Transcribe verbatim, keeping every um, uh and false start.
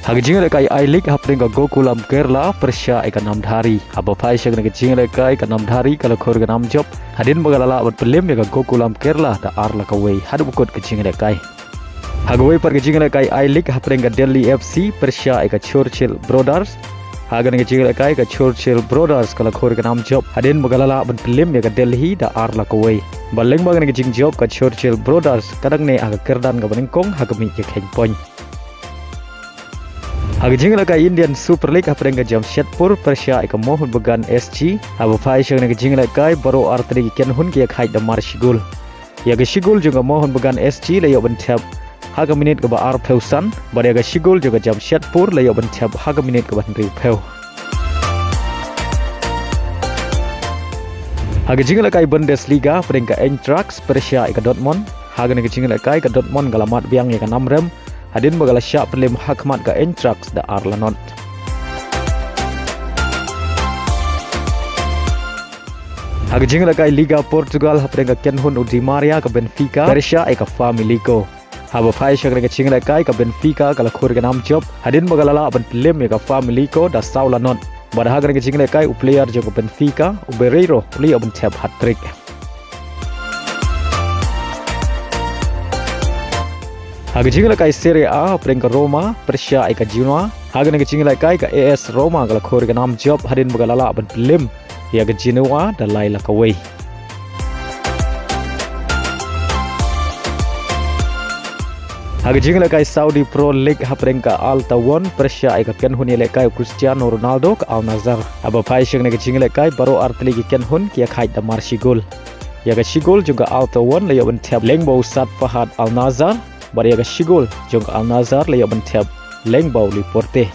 Ha ka jingïalehkai I-League hapdeng ka Gokulam Kerala pyrshah ïa ka Namdhari. Haba phai sha kane ka jingïalehkai ka Namdhari ka la khur ka nam jop hadien ba ka la lah ban pynliem ïa ka Gokulam Kerala da ar la kawei haduh ba kut ka jingïalehkai. Ha kawei pat ka jingïalehkai I-League hapdeng ka Delhi F C pyrshah ïa ka Churchill Brothers. Ha kane ka jingïalehkai ka Churchill Brothers ka la khur ka nam jop hadien ba ka la lah ban pynliem ïa ka Delhi da ar la kawei. Ba lyngba kane ka jingjop ka Churchill Brothers ka dang neh ha ka kyrdan kaba nyngkong ha ka miej ïakheiñ point. Ha ka jingïalehkai Indian Super League hapdeng ka Jamshedpur pyrshah ïa ka Mohun Bagan S G. Haba phai sha kane ka jingïalehkai baroh artylli ki kynhun ki ïakhaid da mar shi gol. Ïa ka shi gol jong ka Mohun Bagan S G la ïoh ban thep ha ka minit kaba arphew san, bad ïa ka shi gol jong ka Jamshedpur la ïoh ban thep ha ka minit kaba hynriewphew. Ha ka jingïalehkai Bundesliga hapdeng ka Eintracht pyrshah ïa ka Dortmund. Ha kane ka jingïalehkai ka Dortmund ka la mad biang ïa ka nam rem hadien ba ka la shah pynliem ha khmat ka Eintracht da ar la not. Ha ka jingïalehkai Liga Portugal hapdeng ka kynhun u Di Maria ka Benfica pyrshah ïa ka Famicom. Haba phai sha kane ka jingïalehkai ka Benfica ka la khur ka nam jop hadien ba ka la lah ban pynliem ïa ka Famicom da saw la not. Bad ha kane ka jingïalehkai u player jong ka Benfica u Barreiro u la ïoh ban thep hat-trick. Ha ka jingïalehkai Serie A hapdeng ka Roma pyrshah ïa ka Genoa. Ha kane ka jingïalehkai ka A S Roma ka la khur ka nam jop hadien ba ka la lah ban pynliem ïa ka Genoa da lai la kawei. Ha ka jingïalehkai Saudi Pro League hapdeng ka Al Taawoun pyrshah ïa ka kynhun ïalehkai u Cristiano Ronaldo ka Al Nassr. Haba phai sha kane ka jingïalehkai baroh artylli ki kynhun ki ïakhaid da mar shi gol. Ïa ka shi gol jong ka Al Taawoun la ïoh ban thep lyngba u Saad Fahad Al Nassr, bad ïa ka shi gol jong ka Al Nassr la ïoh ban thep lyngba u Laporte.